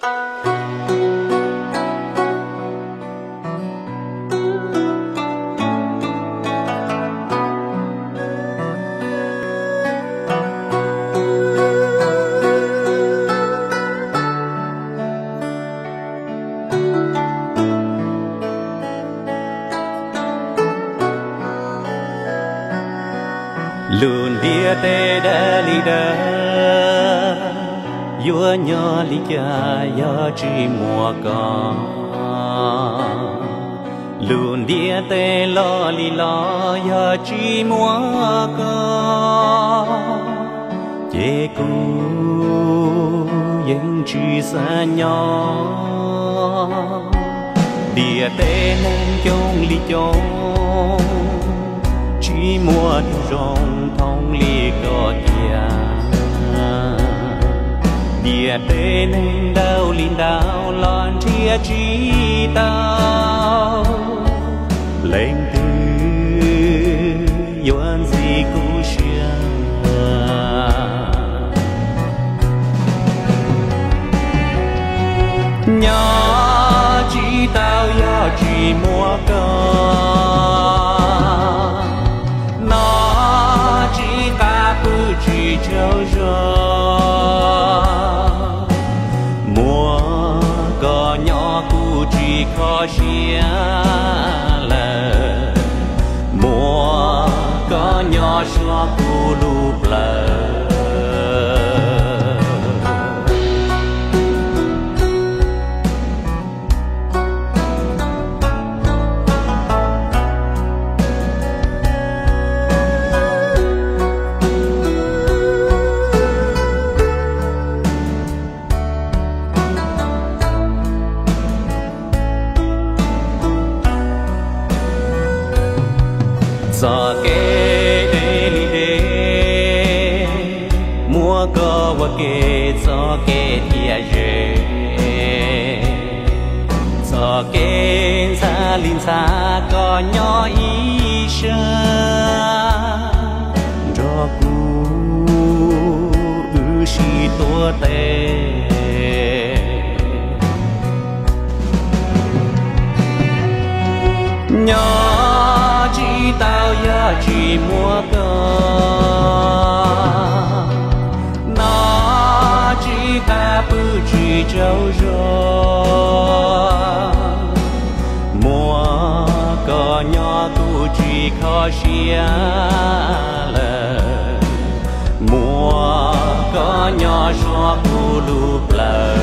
Lub ntiaj teb dab li dab, yuav nyob li cas yog tsis muaj koj? Lub ntiaj teb loj li los yog tsis muaj koj, ces kuv yeej tsis xav nyob. Ntiaj teb neeg coob li coob, tsis muaj tus zoo thooj li koj tiag. Ntiaj teb neeg ntau li ntau los nrhiav tsis tau leej twg yuav ntxim kuv siab. Nyob tsis tau yog tsis muaj koj, noj tsis qab pw tsis tsaug zog. Muaj koj nyob kuv tsis kho siab lawm, muaj koj nyob suav kuv lub plawv. Txoj kev deb li deb, muab koj ua ke txoj kev thiaj ze. Txoj kev ntxhab li ntxhab koj nyob ib sab, nrog kuv wb sib tuav tes. Nyob tsis tau yog tsis muaj koj, noj tsis qab pw tsis tsaug zog. Muaj koj nyob kuv tsis kho siab lawm, muaj koj nyob suav kuv lub plawv.